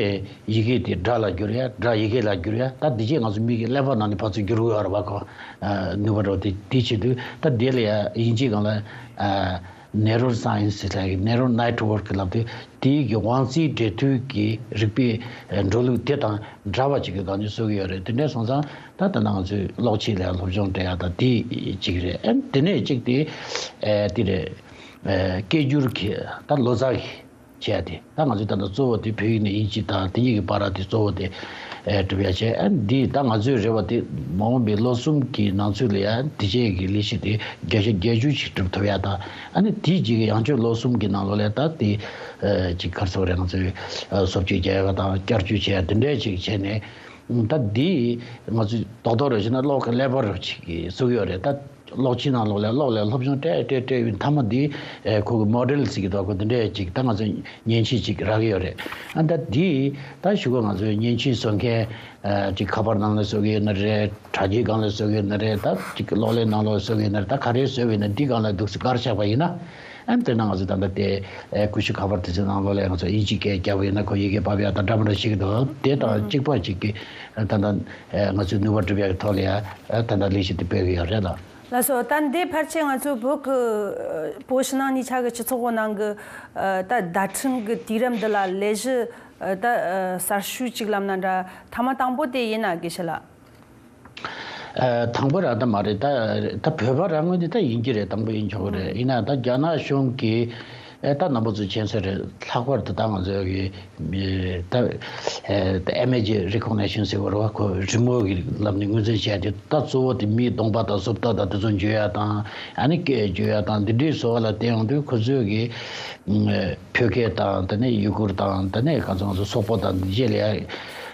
ཡི་གེ་དེ་སྒྲ་ལ་བསྒྱུར་ཡ། སྒྲ་ཡི་གེ་ལ་བསྒྱུར་ཡ། ད་འདི་རྗེས་ང་ཚོ་མིག་གི་ཀླད་པ་ནང་ནས་ཕར་ཚུར་བསྒྱུར་དགོས་ཡོད་རེད་བ། གོ་ཨ་ནུས་པ་འགྲོ་དེ་དེ་བྱེད་དུས་ད་དེ་ལ་ཡ་དབྱིན་ཇིའི་སྒང་ལ་ཨ་neural science ལབ་ཀྱི། neural network ལབ་དུས་དེའི་གི་དབང་རྩའི་འབྲེལ་མཐུད་ཀྱི་རིག་པའི་འགྲོ་ལུགས་དེ་དང་འདྲ་བ་ཅིག་གི་སྒང་ནས་བཟོ་གི་ཡོད་རེད། དེ་འདྲས་སོང་ཙང་ད་ད་ལྟ་ང་ཚོས་གློག་ཆས་ལ་སློབ་སྦྱོང་སྤྲད་ཡ་ད་དེ་གཅིག་རེད། ཨ་ནི་དེ་ནས་གཅིག་དེ་ཨ་དེ་རེད། ཨ་སྐད་སྒྱུར་གྱི་ད་ལོ་ཙཱ་གི་བྱས་ཏེ། ད་ང་ཚོས་ད་ལྟ་གཙོ་བོ་དེ་བོད་ཡིག་ནས་དབྱིན་ཇི་དང་དེ་གཉིས་ཀྱི་བར་དེ་གཙོ་བོ་དེ་ཨེ་སྒྲུབ་ཡ་བྱས། ཨ་འདི་ད་ང་ཚོའི་རེ་བ་དེ་མ་འོངས་པའི་ལོ་གསུམ་གྱི་ནང་ཚུད་ལ་ཡ་དེ་བྱས་ཀྱི་ལས་གཞི་དེ་བརྒྱ་ཆ་བརྒྱད་ཅུ་ཞིག་སྒྲུབ་ཐུབ་ཡ་དང་། ཨ་ནི་དེའི་རྗེས་ཀྱི་ཡང་བསྐྱར་ལོ་གསུམ་གྱི་ནང་ལོགས་ལ་ད་དེ་ཨེ་ཅིག་ག་རེ་ཟེར་དགོས་རེད། ང་ཚོའི་ཨེ་བཟོ་བཅོས་རྒྱག་ཡ་དང་བསྐྱར་བཅོས་བྱེད་ཡ་དེ་འདྲས་ཅིག་བྱས་ནས། ད་འདི་ང་ཚོས་རྡོག་རྡོག་རེ་བྱས་ན་གློག་གི་ཀླད་པ་རུ་ཅིག་གི་བཟོ་གི་ཡོད་རེད། ད་གློག་ཆས་ནང་ལོགས་ལ་གློག་ལ་སློབ་སྦྱོང་སྤྲད་སྤྲད་སྤྲད་ཡོད། མཐའ་མ་འདི་ཨེ་ཁོ་གི་མོ་ཌེལ་ཟེར་གི་འདུག། ཁོ་འདི་འདྲས་ཅིག་ད་ང་ཚོས་མཉེན་ཆས་ཅིག་རག་གི་ཡོད་རེད། ཨ་ད་འདི་ད་གཞུག་གུ་ང་ཚོས་མཉེན་ཆས་བཟོ་མཁན་ཨ་ཅིག་ཁ་པར་ནང་ལ་བཟོ་གི་ཡོད་ན་རེད། དྲ་རྒྱའི་སྒང་ལ་བཟོ་གི་ཡོད་ན་རེད། ད་ཅིག་གློག་ཀླད་ནང་ལོགས་བཟོ་གི་ཡོད་ན་རེད། ད་ག་རེ་བཟོས་པ་ཡིན་ན་འདི་སྒང་ལ་འདུག་སེ་སྒར་བཞག་པ་ཡིན་ན། ཨ་ནི་དེ་ན་ང་ཚོས་ད་ལྟ་དེ་ཨེ་ཀུ་ཤུ་ཁ་པར་དེ་ཚོའི་ནང་ལོགས་ལ་ང་ཚོ་དབྱིན་ཇི་སྐད་རྒྱབ་ཡིན་ན་ཁོ་ཡི་གེ་ཕབ་ཡ་དང་འདྲ་མི་འདྲ་ཞིག་འདུག། དེ་དང་གཅིག་པ་གཅིག་གི་ད་ལྟ་ཨེ་ང་ཚོས་ནུས་པ་སྒྲུབ་ཡ་གི་ཐོག་ལ་ཡ་ཨེ་ད་ལྟ་ལས་གཞི་དེ་སྤེལ་གི་ཡོད་རེད་ལ། ལགས་སོ། ད་འདི་ཕལ་ཆེར་ང་ཚོའི་བོད་ཀྱི་ཨེ་བོད་ཕྱི་ནང་གཉིས་ཆ་གི་སྤྱི་ཚོགས་ནང་གི་ཨེ་ད་བརྡ་འཕྲིན་གྱི་དུས་རབས་འདི་ལ་ལས་གཞི་ཨེ་ད་ཨེ་གསར་ཤོས་ཅིག་ལབ་ན་འདྲ། ཐ་མ་དང་པོ་དེ་ཡིན་ན་དགེ་བཤེས་ལགས། ཨ་དང་པོ་རང་ད་མ་རེད། ད་ད་བོད་པ་རང་ངོས་ནས་ད་ཡིན་གྱི་རེད། དང་པོ་ཡིན་ཆོག་གི་རེད། ཡིན་ན་ད་རྒྱ་ནག་གཞུང་གིས་ཨེ་ད་རྣམ་པ་ཚོ་མཁྱེན་གསལ་རེད། ལྷག་པར་དུ་ད་ང་ཚོ་གི་ཨེ་ད་ཨེ་ད་image recognition ཟེར་བ་རེད་བ། ཁོ་རི་མོ་གི་ལམ་ནས་ངོས་འཛིན་བྱས་ཏེ། ད་གཙོ་བོ་དེ་མིའི་གདོང་པ་དང་གཟུགས་རྟགས་དང་དེ་ཚོ་འཇུ་ཡ་དང་། ཨ་ནི་སྐད་འཇུ་ཡ་དང་འདི་འདྲའི་བཟོ་བ་ལ་བལྟས་ཡོང་དུས་ཁོ་ཚོས་གི་ཨེ་བོད་སྐད་དང་དེ་ནས་ཡུ་གུར་དང་དེ་ནས་ག་ཚོད་ང་ཚོ་སོག་པོ་དང་འདི་བཅས་ལ་ཡ།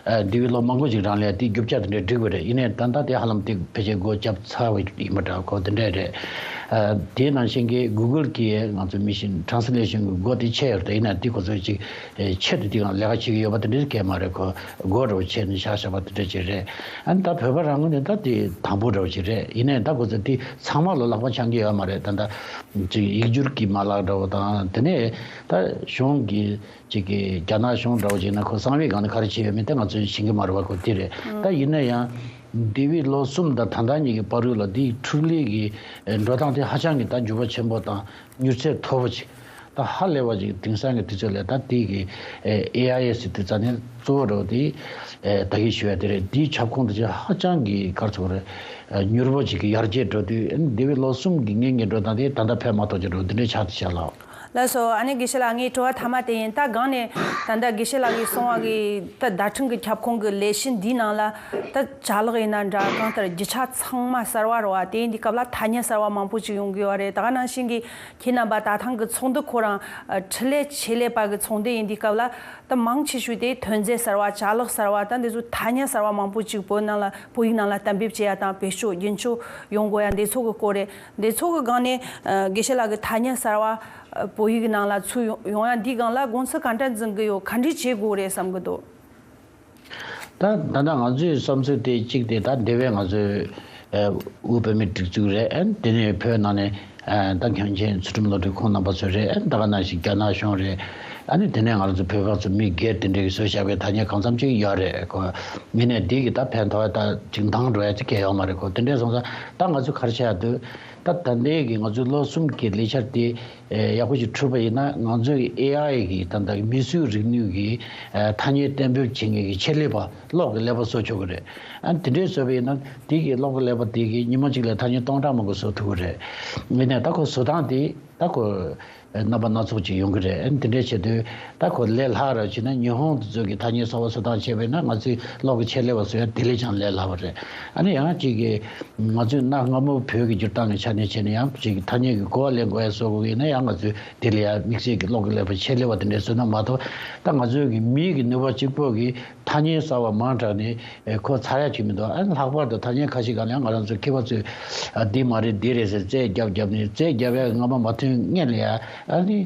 ཨ་འདས་པའི་ལོ་མང་པོ་ཅིག་རིང་ལ་དེའི་རྒྱུ་ཆ་དེ་འདྲ་བསྒྲིགས་པ་རེད། ཡིན་ནའི་ད་ལྟ་དེ་ཧ་ལམ་དེ་ཕལ་ཆེར་སྒོ་བརྒྱབ་ཚར་བ་ཡིན་པ་འདྲ། ཁོ་དེ་འདྲ་རེད། ཨ་དེ་ནང་བཞིན་གྱི་Google གིས་ང་ཚོ་machine translation གི་སྒོ་དེ་ཕྱེ་ཡོད་རེད། ཡིན་ནའི་དེ་ཁོ་ཚོས་ཅིག་ཨེ་ཆེད་དུ་དེ་གང་ལས་ཀ་བྱེད་ཀྱི་ཡོད་པ་དེ་འདྲ་གང་མ་རེད། ཁོ་སྒོ་འདྲ་བོ་ཕྱེ་ནས་བཞག་བཞག་པ་དེ་འདྲ་ཅིག་རེད། ཨ་ནི་ད་བོད་པ་རང་ངོས་ནས་ད་དེ་དང་པོ་འདྲ་བོ་ཅིག་རེད། ཡིན་ནའི་ད་ཁོ་ཚོ་དེ་ཚང་མ་ལ་ལག་པ་འཆང་གི་ཡོད་མ་རེད། ད་ད་ཅིག་ཡིག་སྒྱུར་གྱི་མ་ལག་འདྲ་བོ་དང་། དེ་ནས་ད་གཞུང་གི་ཅིག་གི་རྒྱ་ནག་གཞུང་འདྲ་བོ་ཅིག་ན་ཁོ་གསང་བའི་སྒང་ནས་ག་རེ་བྱས་ཡོད་མེད་དེ་ང་ཚོས་ཤེས་ཀྱི་མ་རེད་བ། ཁོ་དེ་རེད། ད་ཡིན་ན་ཡང་འདས་པའི་ལོ་གསུམ་དང་ད་ལྟ་གཉིས་ཀྱི་བར་དུ་ལ་འདིའི་འཕྲུལ་ལས་ཀྱི་འགྲོ་སྟངས་དེ་ཧ་ཅང་གི་ད་འགྱུར་བ་ཆེན་པོ་དང་མྱུར་ཚད་མཐོ་པོ་ཅིག། ད་ཧ་ལས་པ་ཅིག་དེང་སང་གི་དུས་ཚོད་ལ་ད་དེ་གི་ཨེ་ཨའི་ཟེར་དུས་ཙ་ནས་གཙོ་བོ་འདྲ་བོ་དེ་ད་གི་ཞུ་ཡ་དེ་རེད། འདིའི་ཁྱབ་ཁོངས་དེ་ཅིག་ཧ་ཅང་གི་ག་རེ་ཟེར་དགོས་རེད། མྱུར་པོ་ཅིག་གི་ཡར་རྒྱས་འགྲོ་དུས་འདས་པའི་ལོ་གསུམ་གྱི་སྔོན་གྱི་འགྲོ་སྟངས་དེ་ད་ལྟ་ཕན་མ་ཐོགས་ཀྱི་འགྲོ་དེ་འདྲའི་ཆགས་ཏེ་བཞག་ལགས། ལགས་སོ། ཨ་ནེ་དགེ་བཤེས་ལགས། ངའི་དྲི་བ་མཐའ་མ་དེ་ཡིན། ད་གང་ནས་ད་ལྟ་དགེ་བཤེས་ལགས་ཀྱིས་གསུངས་པ་གི་ད་བརྡ་འཕྲིན་གྱི་ཁྱབ་ཁོངས་ཀྱི་ལས་གཞི་འདིའི་ནང་ལ་ད་ཅ་ལག་ཡིན་ན་འདྲ། གང་ལྟར་རྒྱུ་ཆ་ཚང་མ་གསར་བ་རེད་བ། དེ་ཡིན་དུས་སྐབས་ལ་ཐ་སྙད་གསར་བ་མང་པོ་ཅིག་ཡོང་གི་ཡོད་རེད། ད་ག་ནང་བཞིན་གྱི་ཁྱེད་རྣམ་པ་ད་ཐེངས་ཀྱི་ཚོགས་འདུ་ཁོ་རང་ཨ་འཕྲུལ་ལས་ཆེད་ལས་པ་གི་ཚོགས་འདུ་ཡིན་དུས་སྐབས་ལ་ད་མང་ཆེ་ཤོས་དེ་ཐོན་རྫས་གསར་བ། ཅ་ལག་གསར་བ། ད་འདི་ཚོ་ཐ་སྙད་གསར་བ་མང་པོ་ཅིག་བོད་ནང་ལ་བོད་ཡིག་ནང་ལ་གཏན་འབེབས་བྱེད་ཡ་དང་བེད་སྤྱོད་རྒྱུན་འཁྱོངས་ཡོང་དགོས་ཡ་འདི་ཚོ་གི་སྐོར་རེད། འདི་ཚོ་གི་སྒང་ནས་ཨ་དགེ་བཤེས་ལགས་ཀྱི་ཐ་སྙད་གསར་བ་ཨ་བོད་ཡིག་ནང་ལ་ཚུད་ཡོང་ཡོང་ཡ་འདིའི་སྒང་ལ་དགོངས་ཚུལ་ག་འདྲ་འཛིན་གི་ཡོད། ག་འདྲ་བྱེད་དགོས་རེད་བསམ་གི་འདུག། ད་ད་ལྟ་ང་ཚོའི་བསམ་ཚུལ་དེ་གཅིག་དེ་ད་འདི་བས་ང་ཚོའི་ཨ་དབུས་བོད་མིའི་སྒྲིག་འཛུགས་རེད། ཨ་དེ་ནས་བོད་ནང་ནས་ཨ་ད་མཁན་ཆེན་ཚུལ་ཁྲིམས་བློ་གྲོས་ཁོང་རྣམ་པ་ཚོ་རེད། ཨ་ད་ག་ནང་བཞིན་རྒྱ་ནག་གཞུང་རེད། ཨ་ནི་དེ་ནས་ང་ཚོ་བོད་པ་ཚོ་མི་སྒེར་དེ་འདྲའི་བཟོས་བཞག་པའི་ཐ་སྙད་གང་འཚམ་ཅིག་ཡོད་རེད་གོ། ཡིན་ནའི་འདི་གི་ད་ཕན་ཐོགས་ད་ཅིག་འདང་འགྲོ་ཡ་ཅིག་གང་ཡོད་མ་རེད་གོ། དེ་འདྲས་སོང་ཙང་ད་ང་ཚོས་ག་རེ་བྱ་ཡ་འདུག། ད་ད་ལྟའི་གི་ང་ཚོའི་ལོ་གསུམ་གྱི་ལས་འཆར་དེ་ཨེ་ཡག་པོ་ཞིག་གྲུབ་པ་ཡིན་ན། ང་ཚོའི་ཨེ་ཨའི་གི་ད་ལྟ་མིས་བཟོས་རིག་ནུས་ཀྱི་ཨེ་ཐ་སྙད་གཏན་འབེབས་བྱེད་མཁན་གྱི་ཆེད་ལས་པ་གློག་གི་ཀླད་པ་བཟོ་ཆོག་གི་རེད། ཨ་དེ་འདྲས་བཟོས་པ་ཡིན་ན་དེ་གི་གློག་གི་ཀླད་པ་དེ་གི་ཉི་མ་གཅིག་ལ་ཐ་སྙད་སྟོང་ཕྲག་མང་པོ་བཟོ་ཐུབ་ཀྱི་རེད། ཡིན་ནའི་ད་ཁོ་བཟོ་སྟངས་དེ་ད་ཁོ་ རྣམ་པ་སྣ་ཚོགས་ཅིག་ཡོང་གི་རེད། ཨ་ནི་དེ་འདྲའི་བྱེད་དུས་ད་ཁོ་ལས་སླ་ར་བྱས་ན་ཉི་ཧོང་དེ་ཚོ་གི་ཐ་སྙད་གསར་པ་བཟོ་སྟངས་བྱས་པས་ན་ང་ཚོའི་གློག་གི་ཆེད་ལས་པ་བཟོ་ཡ་དེ་ལས་ཀྱང་ལས་སླ་བ་རེད། ཨ་ནི་ཡང་གཅིག་གི་ང་ཚོའི་གནའ་སྔ་མོ་བོད་ཀྱི་འགྱུར་སྟངས་ཀྱི་ཆ་ནས་བྱས་ན་ཡང་གཅིག་གི་ཐ་སྙད་ཀྱི་གོ་བ་ལེན་དགོས་ཡ་བཟོ་དགོས་ཀྱི་ཡིན་ན་ཡང་ང་ཚོས་དེ་ལ་ཡང་དམིགས་བསལ་གྱི་གློག་གི་ཀླད་པ་ཆེད་ལས་པ་དེ་འདྲས་བཟོས་ན་མ་གཏོགས། ད་ང་ཚོའི་གི་མིའི་གི་ནུས་པ་གཅིག་པོ་གི་ཐ་སྙད་གསར་བ་མང་དྲགས་ནས་ཨེ་ཁོ་ཚར་ཡ་ཅིག་མི་འདུག་ཨ་ནི་ལྷག་པར་དུ་ཐ་སྙད་ཁ་ཤས་སྒང་ལ་ཡང་ང་རང་ཚོ་མཁས་པ་ཚོས་ཨ་འདི་མ་རེད་འདི་རེད་ཟེར་རྩད་རྒྱབ་རྒྱབ་ནས་རྩད་རྒྱབ་ཡ་སྔ་མ་མ་ཐོན་སྔོན་ལ་ཡ་ཨ་ནི་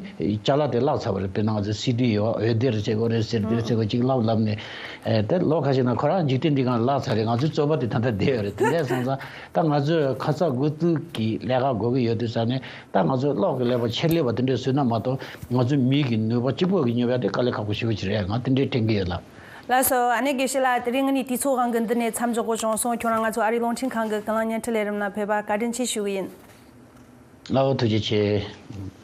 ཅ་ལག་དེ་བརླག་ཚར་བ་རེད། དཔེར་ན་ང་ཚོ་སི་ཌི་ཡོད་འོད་སྡེར་བྱེད་དགོས་རེད་ཟེར་འདིར་བྱེད་དགོས་ཅིག་ལབ་ལབ་ནས་ཨེ་དེ་ལོ་ཁ་ཤས་ནང་ཁོ་རང་འཇིག་རྟེན་འདི་སྒང་བརླག་ཚར་རེད། ང་ཚོའི་རྩོད་པ་དེ་ད་ལྟ་བསྡད་ཡོད་རེད། དེ་འདྲས་སོང་ཙང་ད་ང་ཚོས་ཁ་ཚ་དགོས་གཏུག་གི་ལས་ཀ་དགོས་ཀྱི་ཡོད་དུས་ཙང་ནས། ད་ང་ཚོས་གློག་གི་ཀླད་པ་ཆེད་ལས་པ་དེ་འདྲས་བཟོས་ན་མ་གཏོགས་ང་ཚོའི་མི་གི་ནུས་པ་གཅིག་པོ་གིས་སྙོབ་ཡ་དེ་དཀའ་ལས་ཁག་པོ་ཞེ་པོ་ཅིག་རེད། ང་དེ་འདྲས་དྲན་གྱི་ཡོད་ལགས། ལགས་སོ། ཨ་ནེ་དགེ་བཤེས་ལགས། དེ་རིང་ངེད་གཉིས་དུས་ཚོད་དབང་གིས་འདི་ནས་མཚམས་འཇོག་དགོས་བྱུང་སོང་། ཁྱོད་རང་ང་ཚོ་ཨ་རིའི་རླུང་འཕྲིན་ཁང་གི་ཀུན་གླེང་བརྙན་འཕྲིན་ལས་རིམ་ལ་ཕེབས་པ་བཀའ་དྲིན་ཆེ་ཞུ་གི་ཡིན། ཨའོ་ཐུགས་རྗེ་ཆེ།